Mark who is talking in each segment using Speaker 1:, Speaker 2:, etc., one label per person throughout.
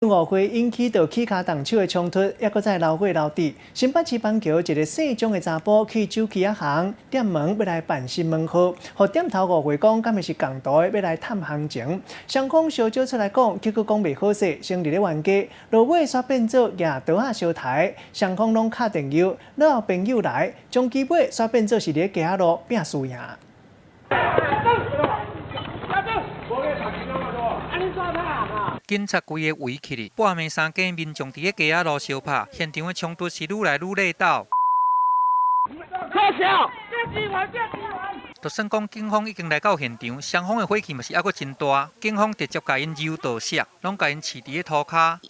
Speaker 1: 誤會引起著起跤動手的衝突，猶閣再流血流滴。新北市板橋一个姓張的查埔去手機仔行店門欲來辦新門號，予店頭誤會講敢會是仝徒的欲來探行情，雙方相少出來講，結果講袂好勢，成立咧冤家，落尾煞變做舉刀仔相刣，雙方攏敲電郵，了後朋友來，終其尾煞變做是佇咧街仔路拚輸贏。
Speaker 2: 警察規个圍起來，半暝三更，民眾佇咧街仔路相拍，現場的衝突是愈來愈力鬥。就算講警方已經來到現場，雙方的火氣嘛是猶閣真大。警方直接共𪜶柔道摔，攏共𪜶飼佇咧塗跤。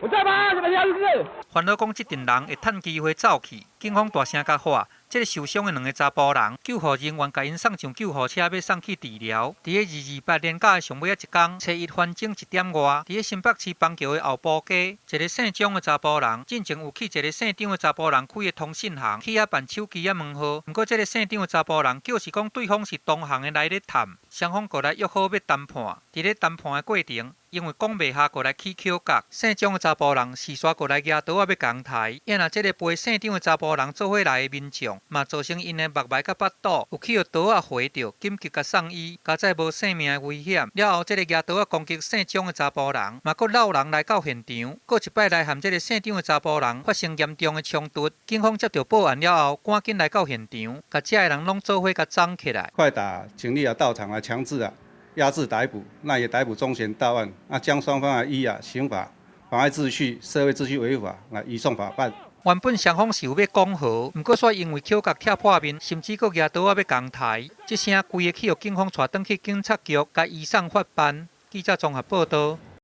Speaker 3: 我在嗎？什麼意思？
Speaker 2: 煩惱講這陣人會趁機會走去，警方大聲共喊。這个受傷的兩个查埔人，救護人員共𪜶送上救護車，欲送去治療。佇咧228連假的上尾仔一工，初一反鐘1點外，佇咧新北市板橋的後埔街，一个姓張的查埔人，進前有去一个姓張的查埔人開的通訊行，去遐辦手機仔門號。毋過這个姓張的查埔人，就是講對方是同行的來咧探，雙方過來約好欲談判。佇咧談判的過程，因為講袂合，過來起口角，姓張的查埔人事煞過來舉刀仔欲共刣。啊若這个陪姓張的查埔人做伙來的民眾，嘛造成𪜶的目眉佮腹肚有去予刀仔劃著，緊急共送醫，佳哉無性命的危險。了後，這个舉刀仔攻擊姓張的查埔人，嘛閣摎人來到現場，閣一擺來和這个姓張的查埔人發生嚴重的衝突。警方接到報案了後，趕緊來到現場，共遮的人攏做伙共摠起來。
Speaker 4: 快打警力啊到場來強制啊壓制逮捕，那也逮捕鍾賢到案，啊將雙方啊依啊刑法妨礙秩序、社會秩序違法來移送法辦。
Speaker 2: 原本雙方是有欲講和，毋過煞因為口角拆破面，甚至閣舉刀仔欲共刣，這聲規个去予警方帶轉去警察局，共移送法辦。記者綜合報導。